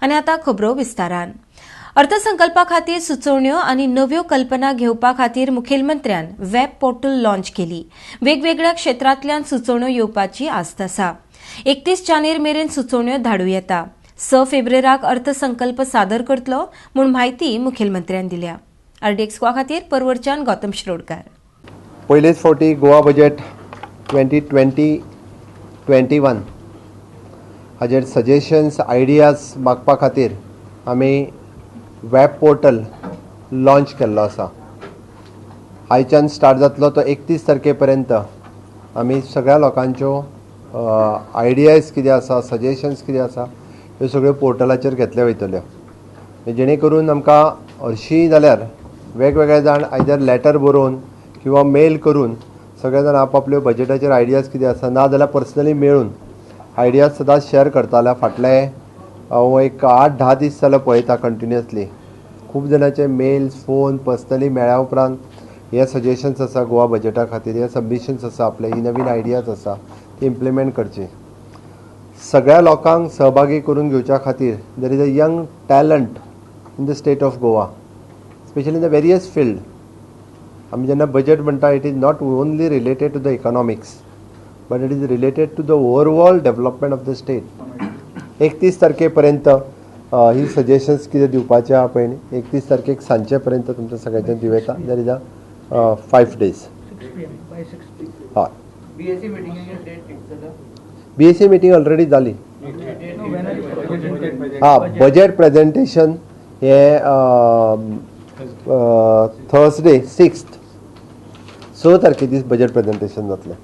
आनी आतां खबरो विस्तारान. अर्थसंकल्पा खातीर सुचोवण्यो आनी नव्यो कल्पना घेवपा खातीर मुखेलमंत्र्यान वेब पोर्टल लॉन्च केली. वेगवेगळ्या क्षेत्रांतल्यान सुचोवण्यो येवपाची आस्त आसा. 31 जानेर मेरेन सुचोवण्यो धाडूं येता. 6 फेब्रेराक अर्थसंकल्प सादर करतलो म्हूण म्हायती मुखेलमंत्र्यान दिल्या. आरडीएक्स गोवा खातीर परवरच्यान गौतम शिरोडकार. पयलेच फावटी गोवा बजेट 2020-21 हाजेर सजेशन्स, आयडियाज मागपा खातीर आमी वेब पोर्टल लॉन्च केल्लो आसा. आयच्यान स्टार्ट जातलो तो 31 तारखे पर्यंत. आमी सगळ्या लोकांच्यो आयडियाज कितें आसा, सजेशन्स कितें आसा, ह्यो सगळ्यो पोर्टलाचेर घेतल्यो वयतल्यो, जेणे करून आमकां हरशीं जाल्यार वेगवेगळे जाण आयदर लॅटर बरोवन किंवा मेल करून सगळे जाण आपापल्यो बजेटाचेर आयडियाज कितें आसा, ना जाल्यार पर्सनली मेळून आयडियाज सदांच शेअर करताले. फाटले हांव एक 8-10 दीस जाले पळयता, कंटिन्युअसली खूब जाणांचे मेल्स, फोन, पर्सनली मेळ्ळ्या उपरांत हे सजेशन्स आसा गोवा बजेटा खातीर, हे सबमिशन्स आसा, आपले ही नवीन आयडियाज आसा, ती इम्प्लिमेंट करची. सगळ्या लोकांक सहभागी करून घेवच्या खातीर, there is a young talent in the state of Goa, specially in the various field. आमी जेन्ना बजेट म्हणटा, it is not only related to the economics, but it is related to the overall development of the state. 31 तारखे पर्यंत ही suggestions कितें दिवपाचे आहा पळय न्ही, 31 तारखेक सांजचे पर्यंत तुमच्या सगळ्यांचे दिवं येता. There is a 5 days. 6 PM, by 6. हय. बीएसी मिटिंगेची डेट फिक्स जाल्या? बीएसी मिटींग ऑलरेडी जाली. हां, बजेट प्रेझेंटेशन हे थर्सडे 6, 6 तारखे दीस बजेट प्रेझेंटेशन जातलें.